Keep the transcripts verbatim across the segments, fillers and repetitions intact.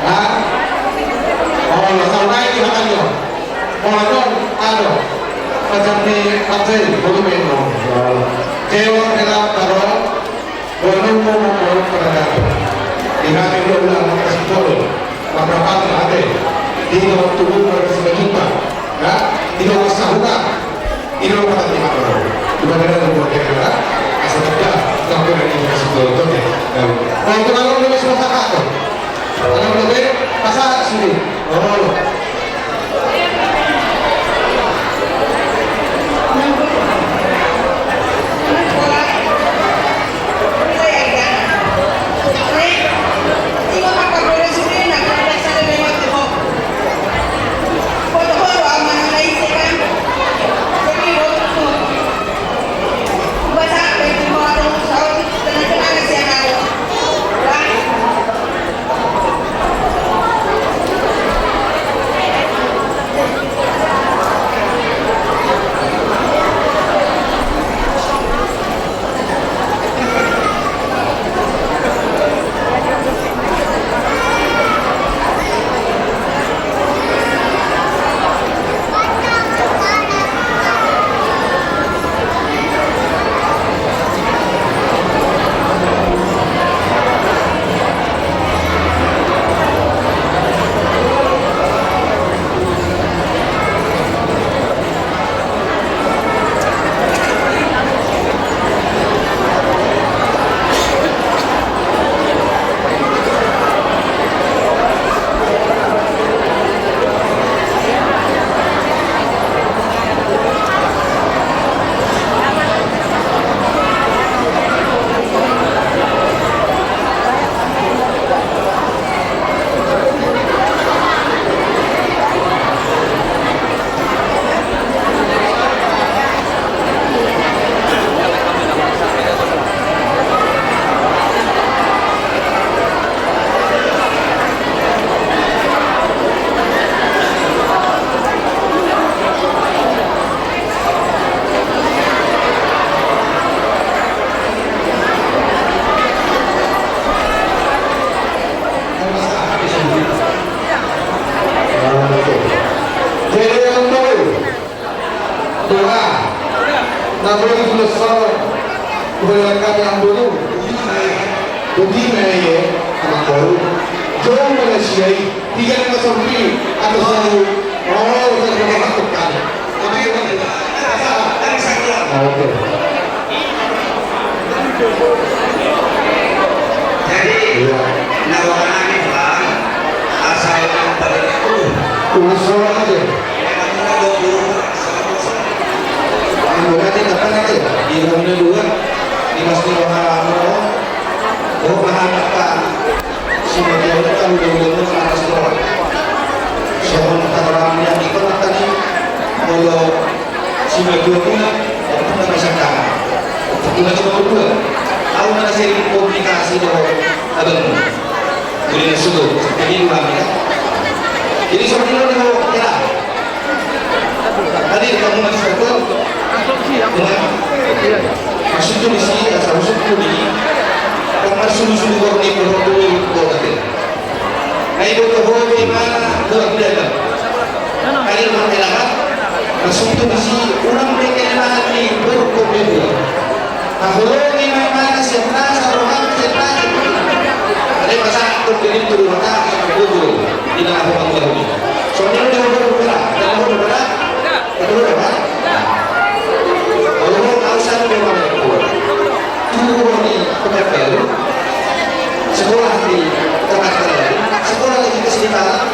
Ha? Olo, saulai di hatangku. Olo, adong. Macam ni pakai, bolu meno. Jawab dengan taro. Bolu meno, bolu peradaban. Di hati bolu lah, makasih bolu. Maka pasti hati. Di dalam tubuh, makasih juta. Ya? Di dalam sahuran. Ilo ma tadi mano. Cuma beda dengan buat dia kan. Asal kerja, nggak boleh di kasih dulu tuh ya. Nah, kalau itu kalau lebih semua kakak tuh. Kalau lebih, pasal sini. Oh. Jadi, yang tahu, doa. Nah, boleh ditulis sama. Boleh lengkap yang dulu. Begini ya, sama kau. Jauh mana sih? Tiga lima sampai atau satu. Oh, udah, udah masuk kan. Oke. Jadi, iya. Nawa nani, Bang, asal nang pada itu. Usul aja. Iya, kamu udah dua puluh. Anu, nanti kapan aja? Di tahun dua, di Mas Tino Haramu. Oh, bahan apa? Simatua kan udah, udah, udah atas doang. Soal keterangan yang ikut tadi, kalau simatua pun, aku nggak bisa kalah. Aku nggak coba berdua. Aku mana sering komunikasi dengan abang. Jadi, sudah. Jadi, dua ya. Jadi, seperti itu, kalau kira. Tadi kamu masih betul. Maksud tu di sini, asal maksud tu di sini. Karena sulu-sulu kau ni, kau tu, kau tadi. Nah, itu tu, kau di mana, kau tidak ada. Tadi rumah kelamat. Maksud tu di sini, orang pengen mana ni, kau tu. Nah, kalau ni mana siap nasa, rohani siap nasa. Ada pasal tu, jadi tu rumah tak, kau tu. Di dalam rumah kau ni. Soalnya udah, udah, udah, udah, udah, udah. Kedua, Pak. Kalau mau tahu siapa yang mana itu? Dulu di Pekanbaru, sekolah di Pekanbaru, sekolah lagi ke sini, Pak.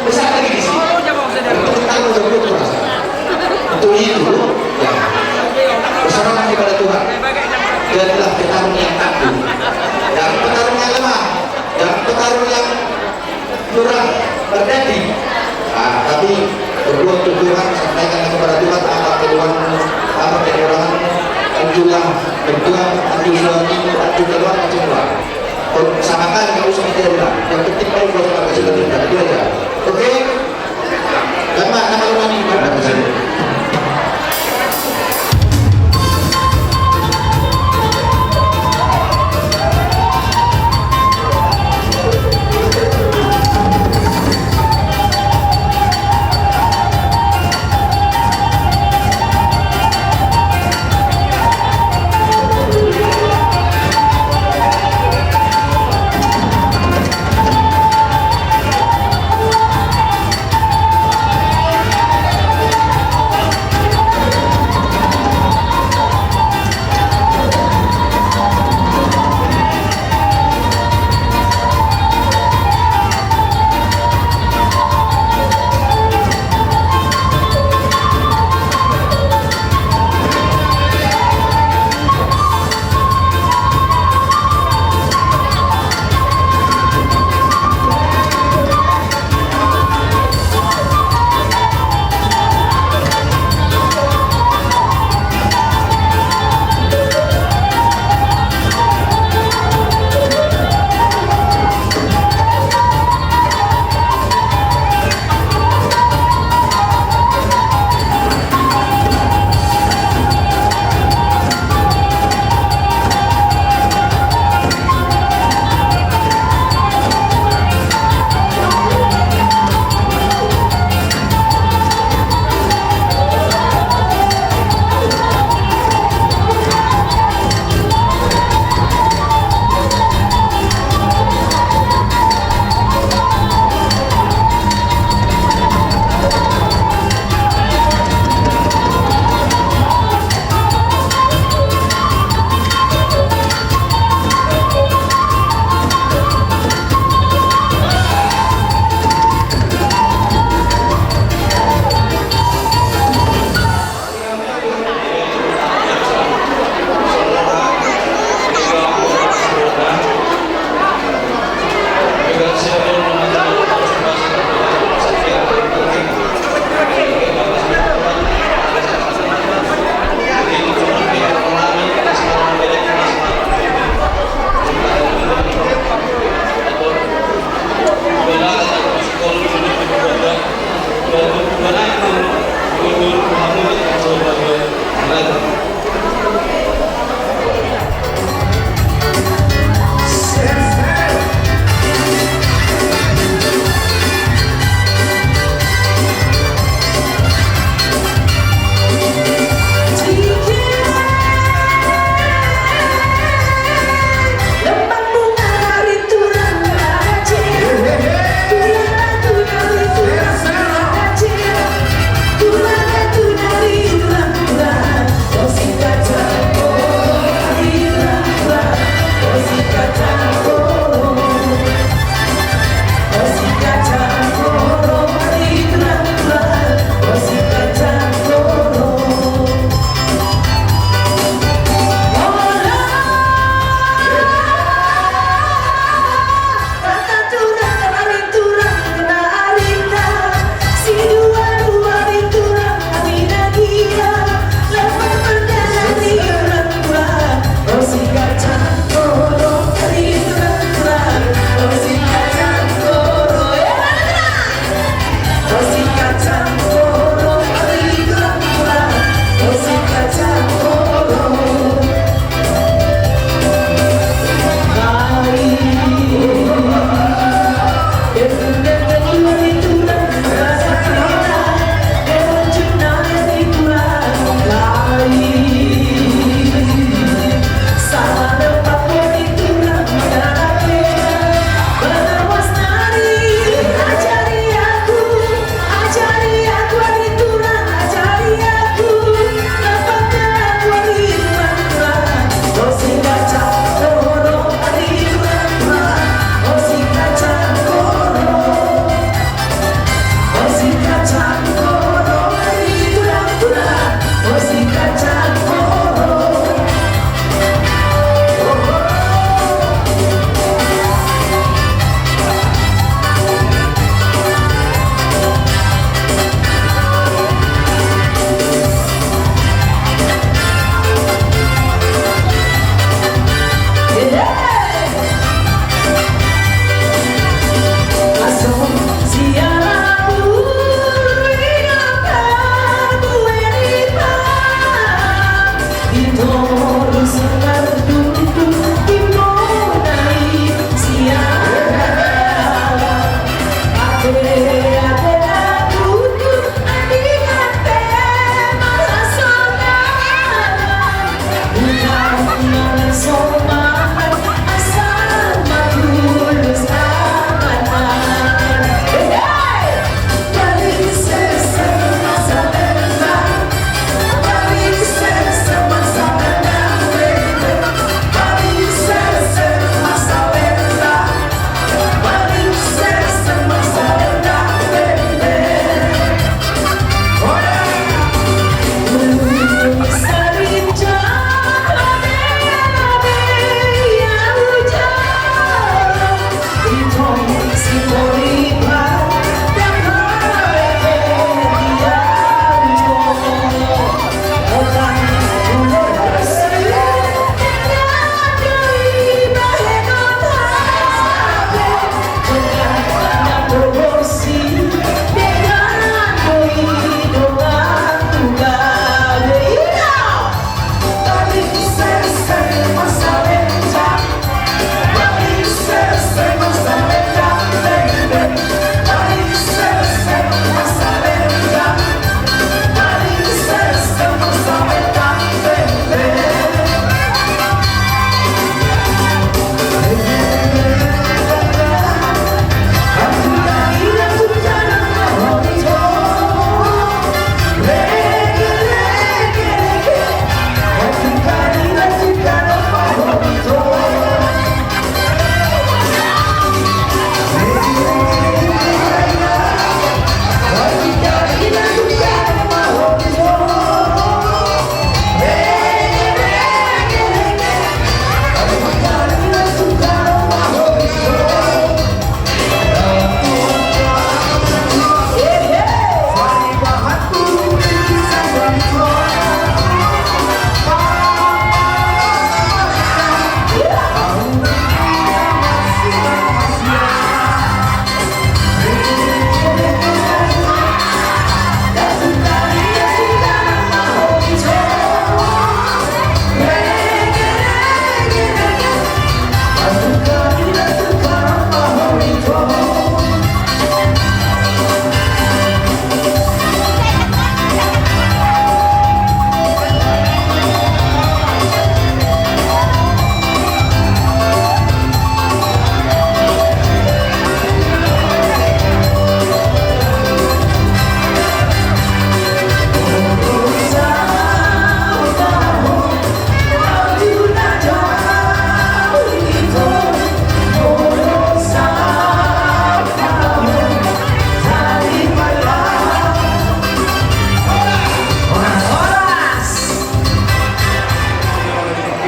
Besar lagi di sini. Itu kita mau jemput, Pak. Untuk itu, ya. Berserahlah kepada Tuhan. Jadilah petarung yang tangguh. Jangan petarung yang lemah. Jangan petarung yang kurang berjanji. Ah, tapi berdoa untuk Tuhan, sampaikan kepada Tuhan apa keluhanmu, apa kekuranganmu, dan juga berdoa untuk suamimu, dan juga doa untuk Tuhan. Kalau sama kan nggak usah kita bilang, yang penting kau buat apa sih, kita itu aja. Oke? Gampang, nama rumah ini, gampang di sini.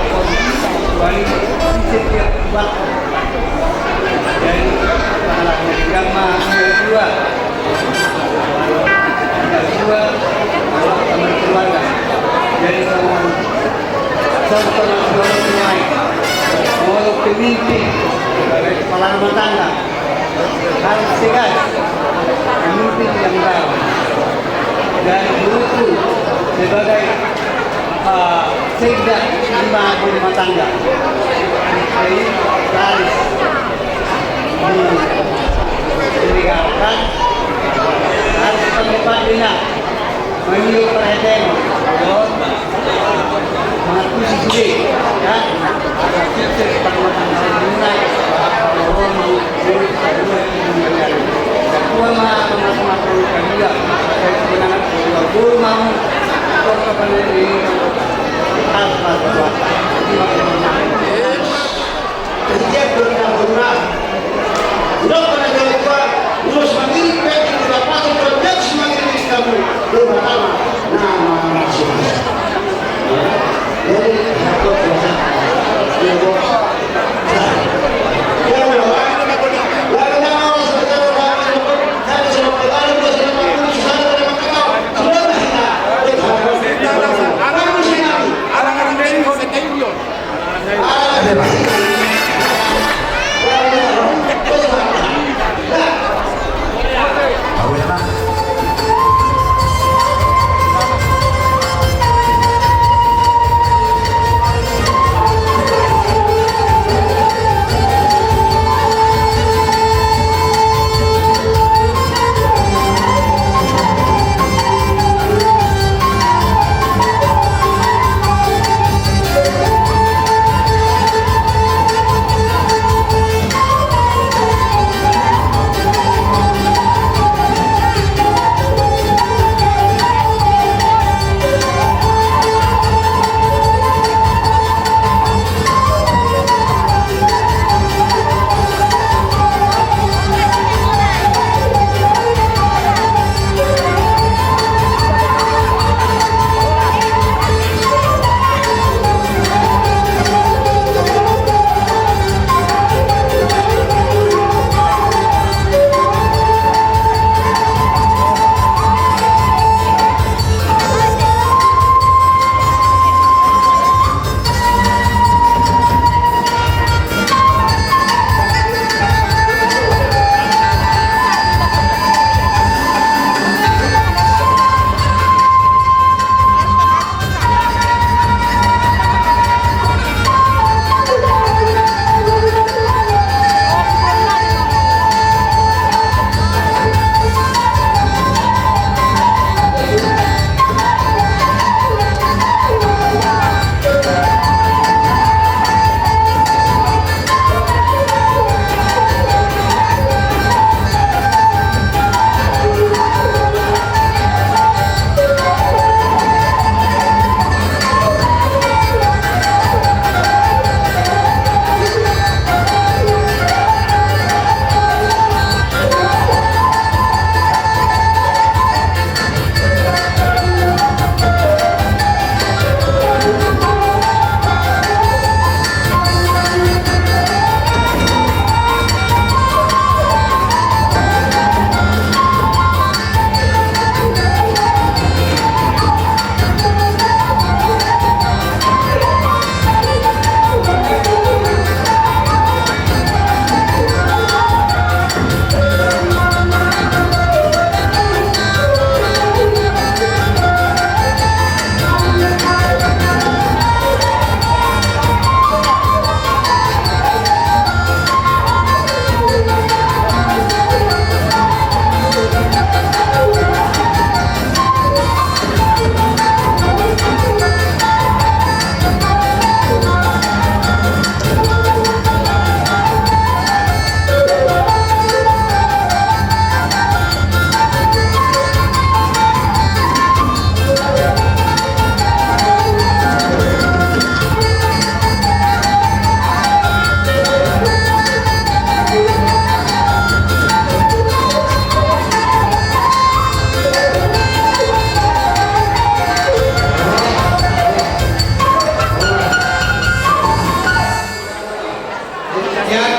manang kondisi situasi di setiap tempat. Jadi, masalah yang sama, yang kedua, yang kedua, sama keluarga. Jadi, sama, sama, sama, sama, sama, mau pemimpin, sebagai kepala rumah tangga. Harus tegas memimpin yang baru. Dan didukung sebagai, eh, sekda lima rumah tangga. Jadi harus ditinggalkan, harus tempat dinas. Mangido parhitean on, mangakusi sude, ya. Ada sukses, tanggal tanggal lima, dua ma, sama-sama kami, ya. Saya senang, dua ma, kok kapan ini, harus masuk. Jadi dia berkata, "Benar." Udah pernah jawab gua, ulos mangiring pe di dapat, udah dia mangiring di kamu. Lu pertama, nah, masih. Jadi, aku puasa.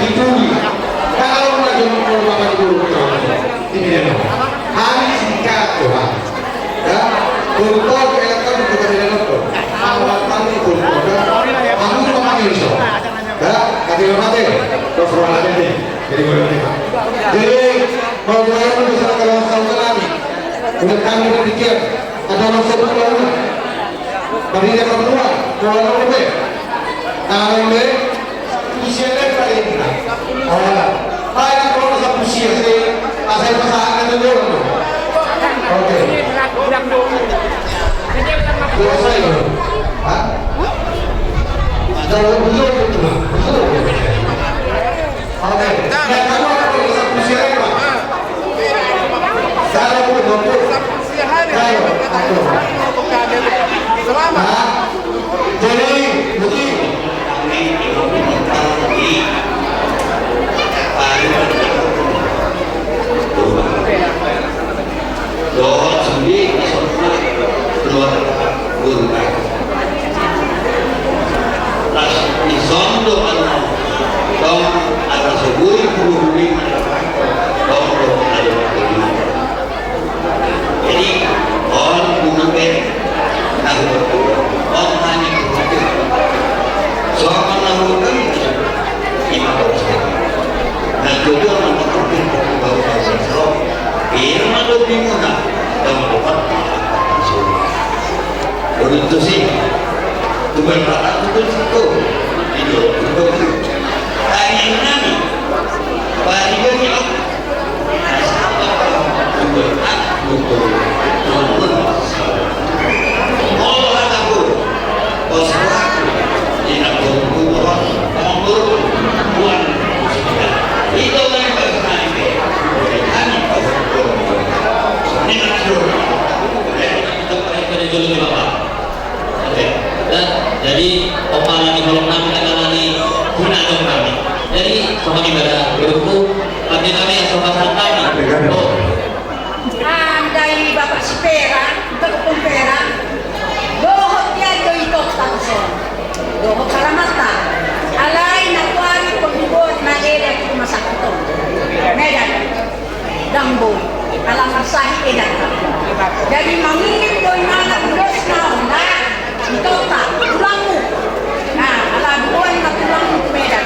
Dituli. Kalau na jolo, kalau bapak di guru, ini dia, no. Hami singkat, Tuhan. Ya, untuk enak kan juga tidak nonton. Awal kami pun, ya. Kamu cuma panggil, so. Ya, kasih hormat, ya. Terus ruangan ini. Jadi, gue nanti, Pak. Jadi, mau gue yang bisa kalau tahu kan, udah kami berpikir, ada maksud apa, Pak? Pamilya perempuan, kawan apa ya? Nah, ini, usia dan paling kita. Awal. Paling kalau satu usia sih, asal pasangan itu dulu. Oke. Selesai, ya? Hah? Kalau belum, itu, Pak. Belum. Oke. Yang kedua, kalau satu usia, Pak. Selamat. Jadi, jadi, dohot sude na so keluar guru. Las, dison do annon, tong, ala so boi guru-guru i, tong do ala. Jadi, on guru be, na huberkuh, on hanya guru be. Songon na huberkuh, ima bos. Na jodo ma na huberkuh, bau bau. Ima do bimuna, bau bau. Urut tusi. Tuban patah tuban satu. Ido, tuban satu. Tangiang nami. Bari bari aku. Tuban aku. Tuban aku. Molo hataku. Pos aku. Ina tuban aku. Tuban aku. Tuban aku. Itu yang berkaitan. Kami tahu. Ini kan sudah. Kita jolo ni, Bapak. Oke. Nah, jadi, ompala ni holong nami, ompala ni hula nami. Jadi, songon i ma da, boruku, pande nami, asa pasahat nami. Oh. Andai Bapak Sipera, Bapak Pompera, dohot dia do i toktak son. Dohot salamata. Alai na kuari pembuat na eda di rumah sakit on. Medan. Dang boi, ala marsahit edan. Jadi mangihut do inana ulos na on da, itoktak, tulangmu. Nah, ala duan na tulangmu tu Medan.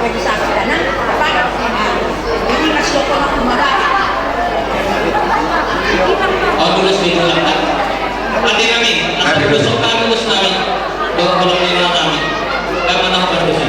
Jadi sakit da na, apa? Nah, jadi masih apa nak kemana? Oh, ulos di tulang, kan? Ate nami, ate nami. Ulos nami. Dohot holong ni roha nami. Dang manahak pardosi.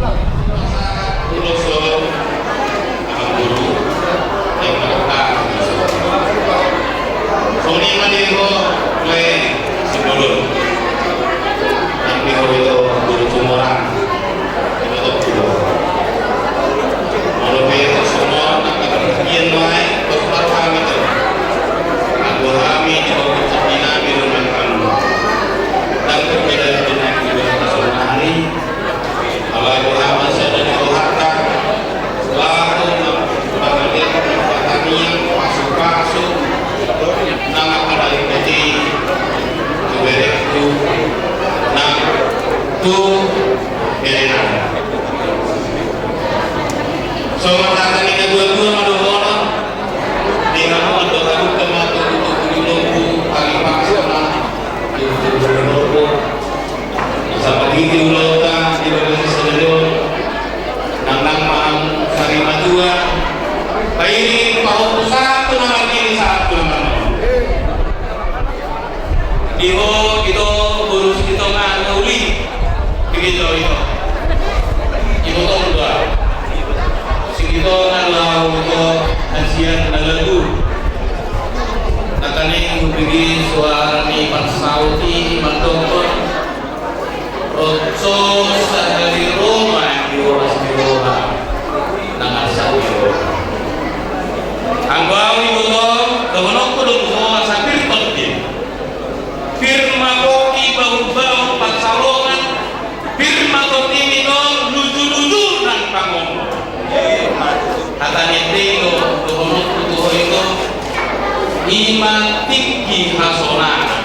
Ulos on, amang guru, yang melekat. Songon i ma di ho, Kleng Simbolon. Nang di ho ito, Guru Cumorang. Ito tu guru. Molo pe ito songon, angka perhatian mai, tos baru kami tu. Anggo hami di ho, di nami rumah kami. Dan berbeda dengan di ho, sonari. Alai Tuhan, sada ni Tuhan, laho mangaliat pertanian, pasu-pasu, nang mangaliat tu berekku, nang tu berenang. Songon hata ni na dua-dua ma dohonon, di hamu do haduka ma tu tutu di lombu, tali paksa ma, tu tutu di lombu. Sahat i di ulaonta di bagasan sadari on, nang nang ma hamu sari matua, pairing pahompu sahat tu na marnini sahat tu na marnono. Di ho ito, boru Sitonga na uli, di ho ito. Ibotom do ahu. Sitonga do ahu ito, hasian na lagu. Nangkaning hubege suara ni pansaut i mandok. Ronco sahali ro ma di horas ni roha, nang asa di roha. Anggo ahu ibotom, dohononku do tu ho asa pir tondin. Pir ma poki bahu-bahu pansalongan, pir ma tondimi do luju-luju nang pangomo. Hata ni ende i do, dohononku tu ho ito, i ma tingki hasonangan.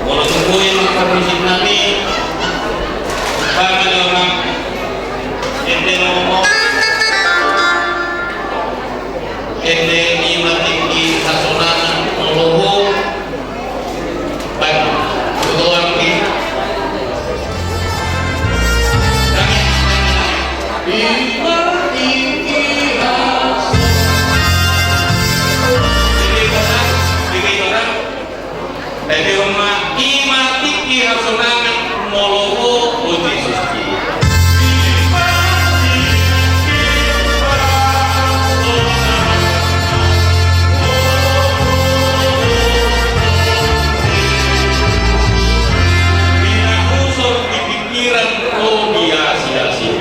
Molo tung boi ma parmusik nami, baen ma jo ma ende ngomong, ende i ma tingki hasonangan molo ho, baen ma, tutu anggi. Tapi on ma, i ma tingki hasonangan molo ho, o Jesus i. Pingkiran ho di asi-asi.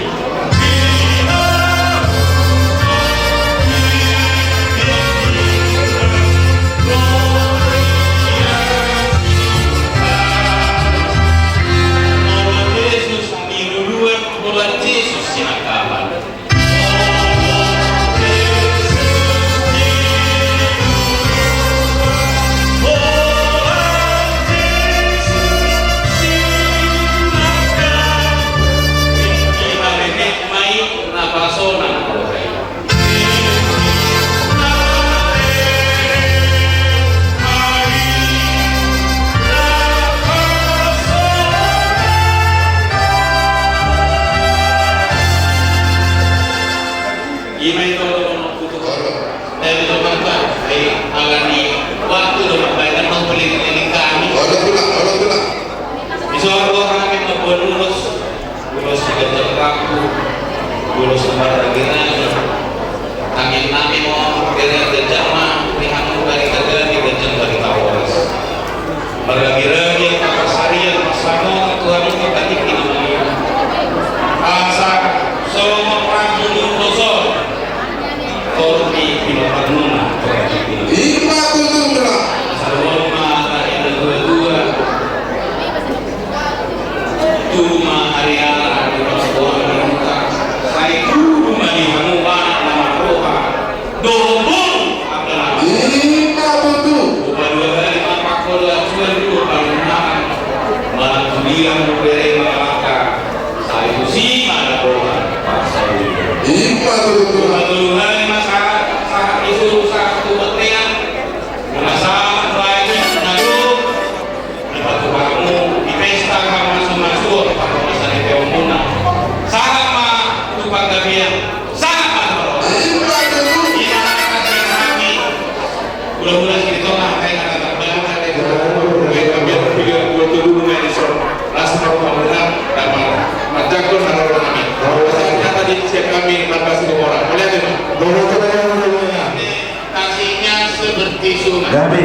Molo Jesus niluluan, holan Jesus sinangkapan. Ima i tong dohononku tu ho. Tapi tong ma, ai ala ni waktu do mambaen, kan mau keliling-keliling kami. Olo, pula, olo, pula. Di son do hami mamboan ulos, ulos di ganjang rambu, ulos marragi-ragi. Tangiang nami ma on, bere ganjang ma di hamu, barita gani, ganjang barita horas. Marragi-ragi angka parsarian, marsangotan tu hamu di tingki na mangihut. Asa songon rambu ni ulos on, torop ni pinoparmuna tu tingki. Ima tutu, Tulang. Asa dohonon ma hata ni na tua-tua. Tubu ma ari ala, tubu ma soal ni muka. Sai tubu ma di hamu anak na marroha. Dohot boru angka na. Ima tutu. Upa dua hali ma pangkol, asuan dua palumahan. Manang tu dia mubere mangalangka. Sai tusi ma na boha. Ima tutu. Upa tolu hali ma sahat, sahat ni solu sahat tu bontean. Nunga sahat baen na do. Dipatupa hamu di pesta hamu masu-masu, pasu-pasu ni peonmuna. Sahat ma tu panggabean, sahat ma tu parhorasan. Ima na hata ni hami. Hula-hula Silitonga, angka na tarbang, angka na tarbang, angka na tarbang, angka na tarbang, angka na tarbang, las ma roha, Gabe.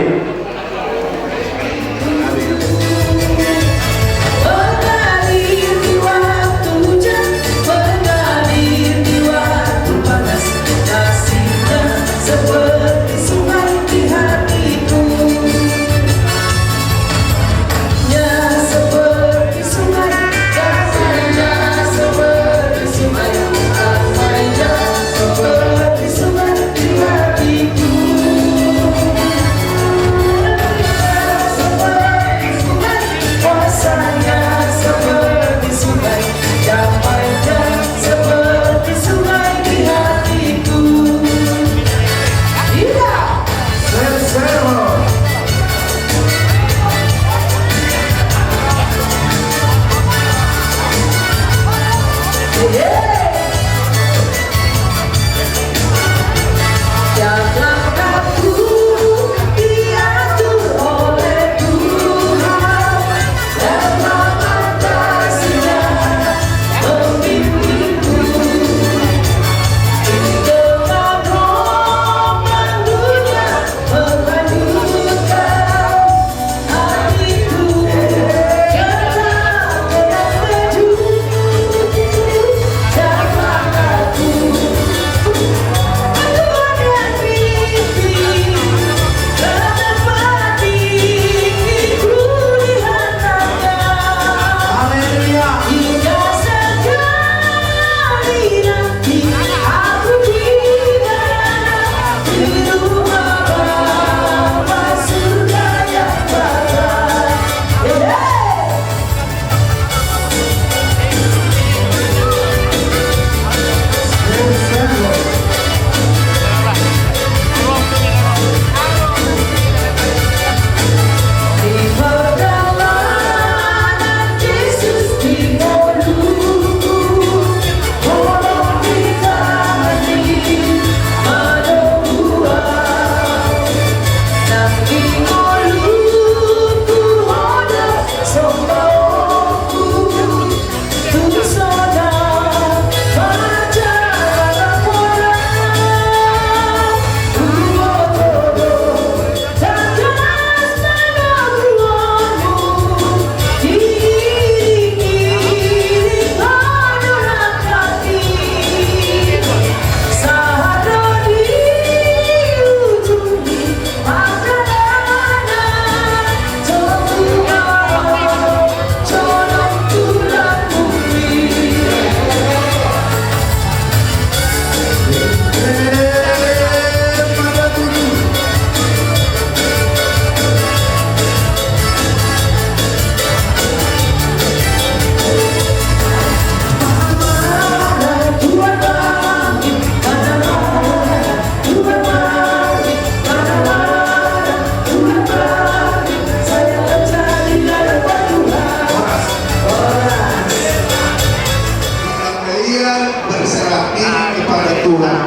Kalian berserah diri kepada Tuhan.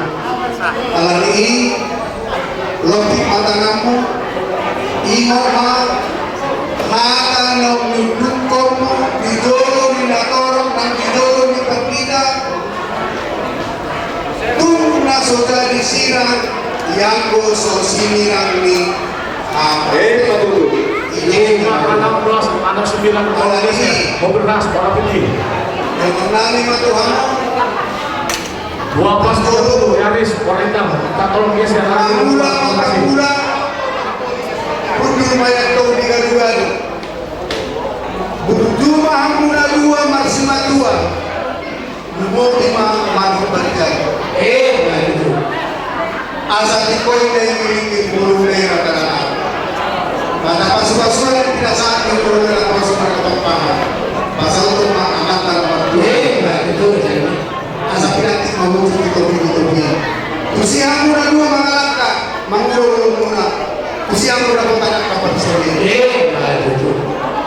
Alani i, lompit ma tanganmu, ingot ma hata na nidungkonmu di jolo ni natorop nang di jolo ni pandita. Tung na so jadi sirang, ianggo so sinirang ni Amen. Eh, patutu. Ini enam belas, enam sembilan, kalau bisa, mau beras, mau apa ini? Yang menang lima Tuhan. Dua belas tiga puluh, Yaris, warna hitam. Kita tolong geser lagi. Mangula, mangula. Mundur mayat kau di gaduh-gaduh. Burju ma hamu na dua marsimatua. Lumobi ma manuk barjang. Eh, na itu. Asa tingkos na ingin-ingin bulu lera tanah. Mata pasu-pasuan yang tidak sakit bulu lera pasu pada papahan. Pasal itu ma amat tanah. Eh, na itu. Asa pinantik ma muncul di topi-topi. Tusi hamu na dua mangalangka. Mangululumuna, tusi hamu na dapot anak kapal sore. Eh, na itu.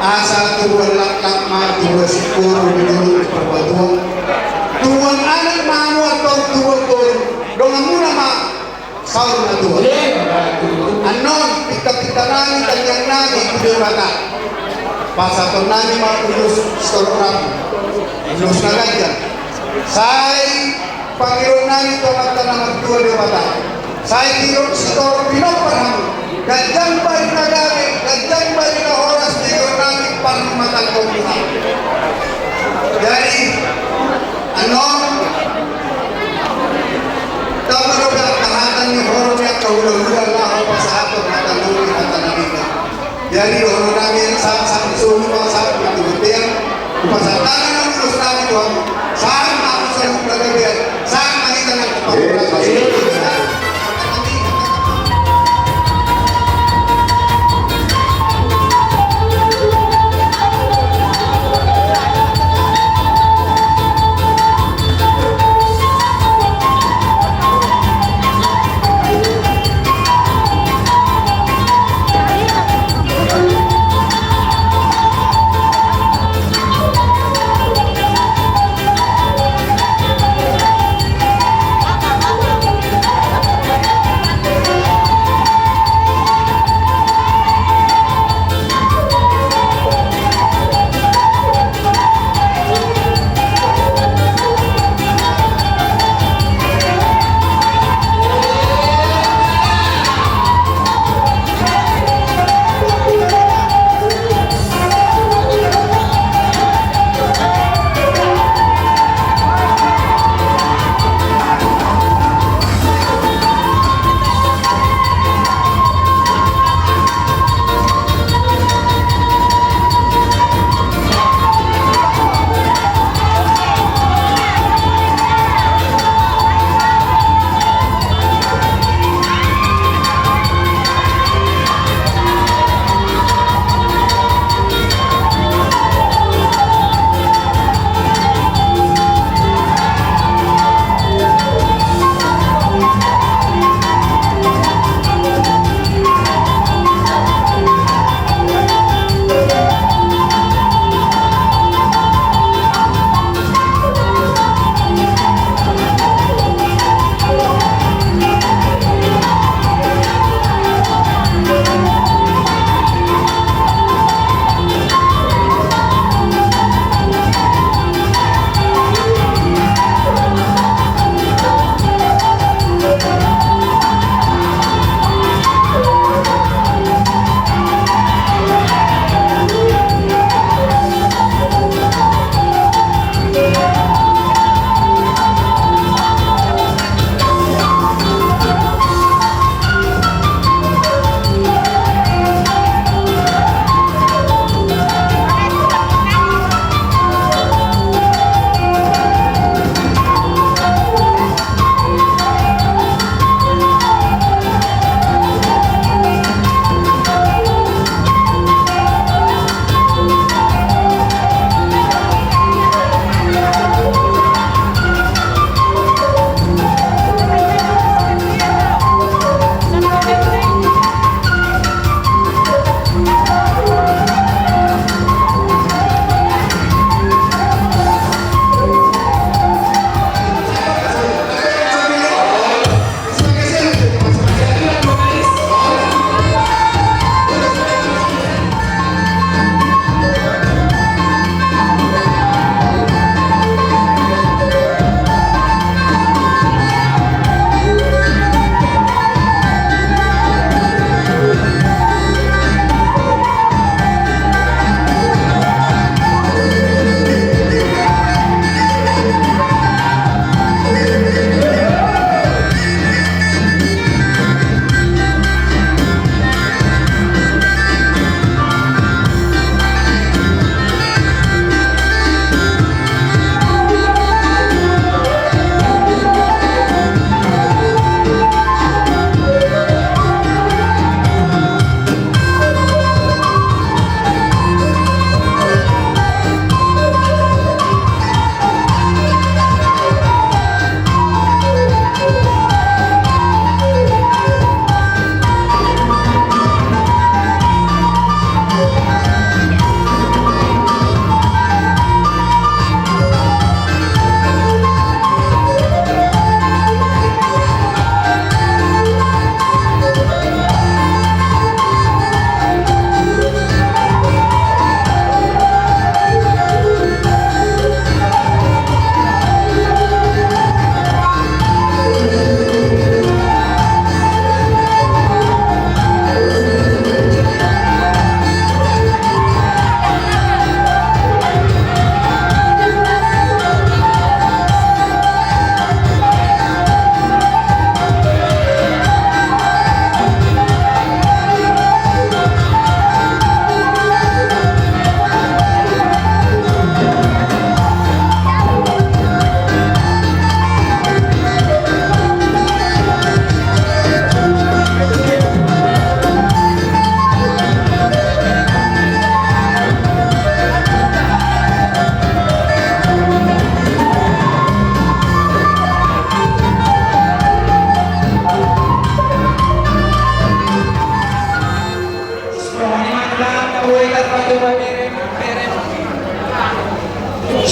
Asa tubuan laklak ma, tubuan singkoru di dulu di parbatuan. Tubuan anak ma hamu antong tubuan boru. Donganmuna ma saur matua. Eh, na itu. Annon, pinta-pinta nami, tangiang nami, tu Debata. Pasahaton nami ma ulos sitorop rapu. Ulos na ganjang. Sai pangidoan nami tu Amanta na martua Debata. Sai tiop sitorop pinompar hamu. Ganjang balik na gabe, ganjang balik na horas di hurang nami parrumatanggaon. Jadi annon tama do be angka hata ni horong ni angka hulahula laho pasahathon hata lobi hata na ringan. Jadi dohonon nami sahat sahat ni solu ma sahat ma tu bontean. Hupasahat tangan na mulus nami tu hamu. Sahat ma tu saluhut na gabean. Sahat ma hita nang tu pangurapan.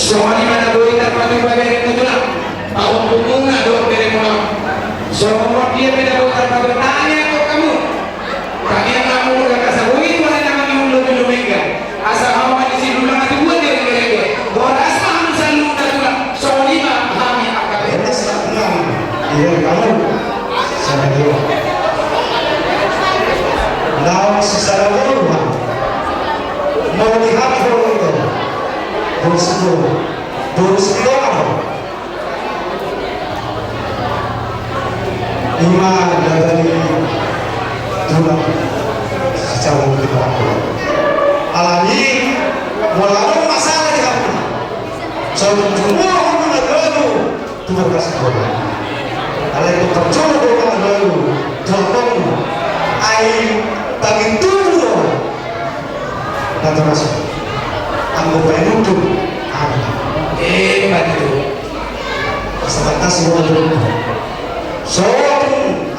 Songon i ma na boi tarpatupa beremuna tulang, pahompumuna dohot beremuna. Songon dia pe na boi tarpatupa, tangiangkon hamu. Tangiang hamu asa boi Tuhan i na mangihut lobi Lumengga. Asa hamu ma disi tulang, asa boi di Lumengga. Horas ma hamu saluhutna tulang. Songon i ma hami angka beremuna. Horas ma tulang. Iya, hamu. Sada dua. Naung sisada boru hamu. Molo di hami boru do. Boru Sitohang. Boru Sitohang. Ima daba ni tulang sicabang di bawah. Alani molo adong masalah di hami. Songon jumolo hamu na gabe tu markas Sitohang. Alai tu parjolo do na gabe tu ampang. Ai tangi tubu do. Natoras. Anggo painutun ada. Eh, begitu. Asa batas gua dulu. Soal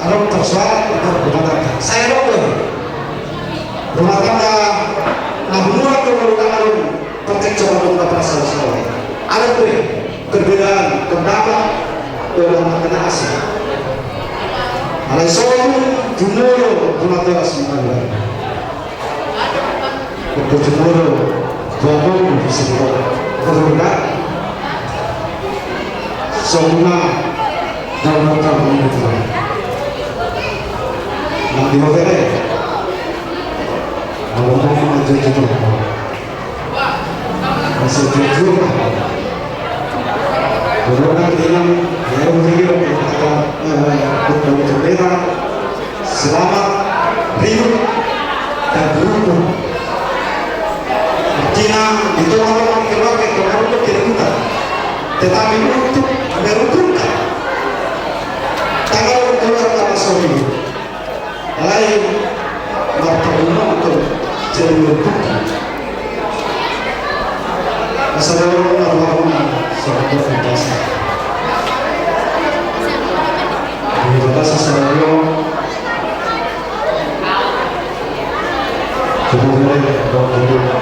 adong persoalan rumah tangga. Saya dong. Rumah tangga na hurang do, rumah tangga do. Percekcokan do, perasaan salah. Ada tuh perbedaan pendapat dalam mengenai asli. Alai soal jumolo rumah tangga semua. Untuk jumolo, jumolo bisa dibawa. Betul enggak? Semua dalam perkara ini. Nanti mau bere. Kalau mau mengajar jumolo. Masih jujur. Kalau nanti yang, yang begini, kata, eh, untuk bendera, Selamat riwut dan beruntung. Artinya, di tengah-tengah keluarga, keluarga keributan. Tetapi untuk merukunkan tanggal keluarga Mas Romi. Lain, marpaguno untuk jadi merukunkan. Asa dua rumah, dua rumah, sama dua rumah. Di bagasan sadari on, kemudian, kemudian,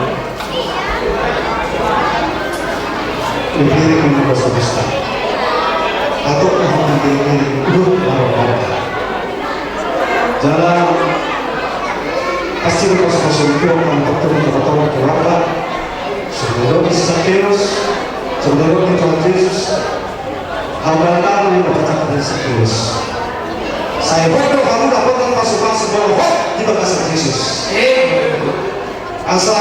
ini, ini, ini, atau, ini, ini, ini, ini, ini, ini, ini, Jala pasti lepas masuk itu akan bertemu teman-teman keluarga. Sebelum Yesus Sakeus, sebelum Tuhan Yesus, hamba tahu yang berkata kepada Sakeus. Saya bodoh, kamu dapat masuk masuk bodoh di bagasan Yesus. Asa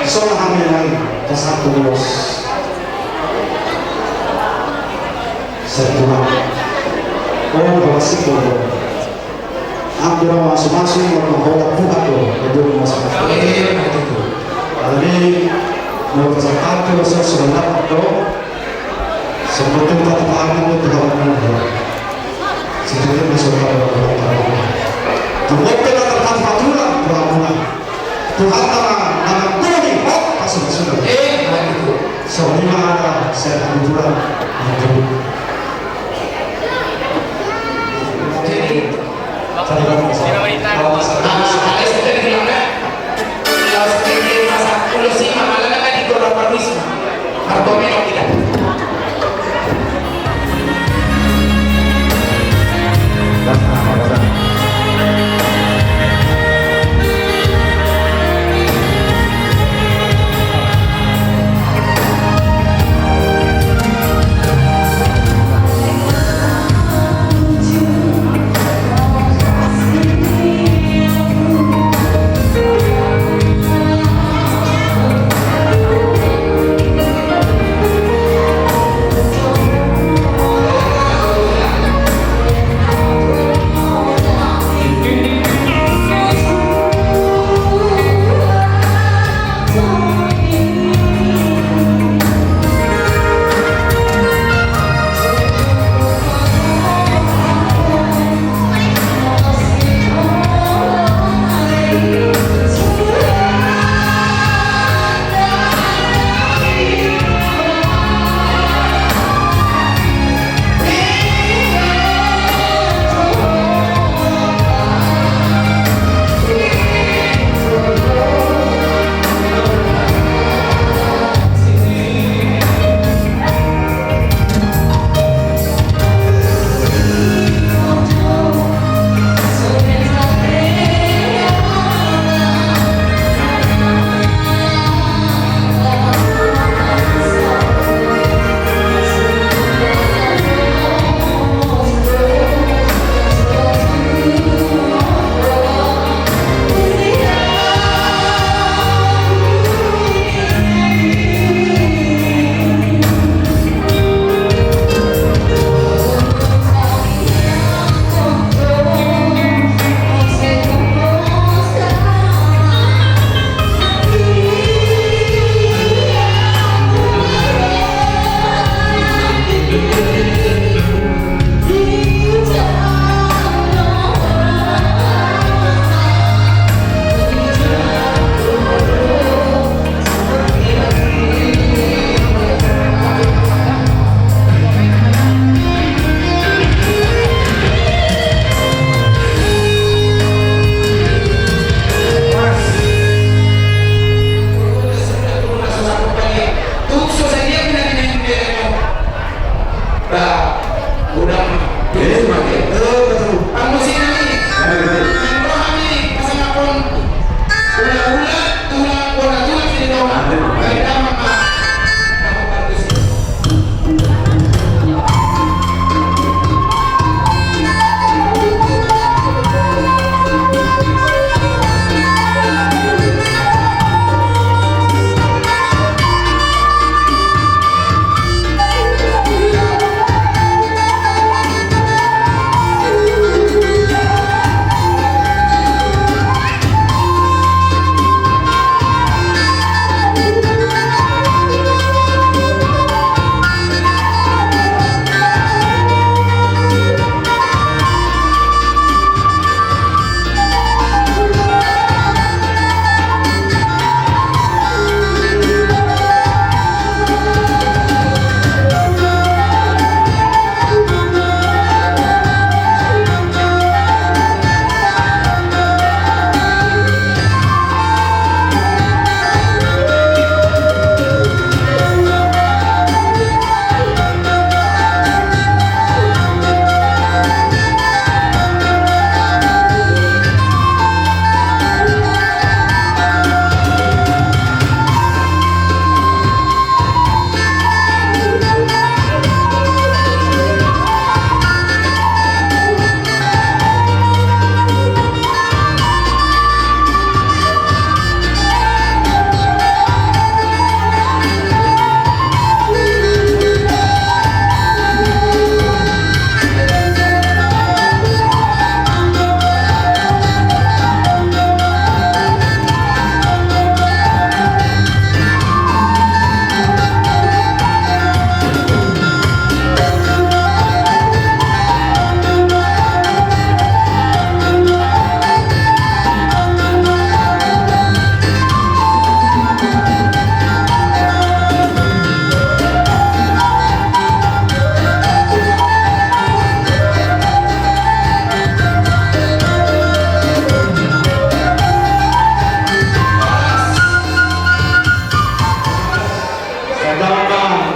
songon hami nai pasal tulos. Saya pulang. Oh, berhasil. Ampun, masumasu, molo holan Tuhan do, ampun, masumasu. Jadi, molo catatan tu, masa sudah dapat do, sebetulnya tak paham itu Tuhan do. Sebetulnya masuk pada Tuhan. Tuhan telah tertanpa Tuhan, Tuhan. Tuhan telah mengampuni, oh, pasti sudah. Eh, nah itu. Soalnya ada saya kebetulan. Jadi,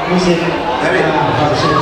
Musik. Dari. Ah, musik.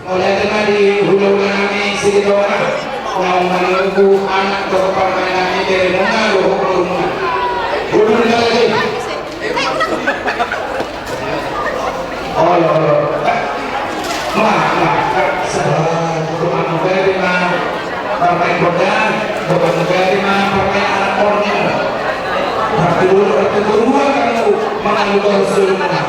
Mauliate ma di hulahula nami Silitonga, naung manunggu anak dohot parumaen nami, bere muna dohot boru muna. Hulahula lagi. Olo, olo. Eh, ma, ma, eh, sabar. Dohot muna bere ma parumaen Bonda, dohot muna bere ma parumaen anak Borneo. Ratu dulu, ratu dua, kamu mangalu dohot solu muna.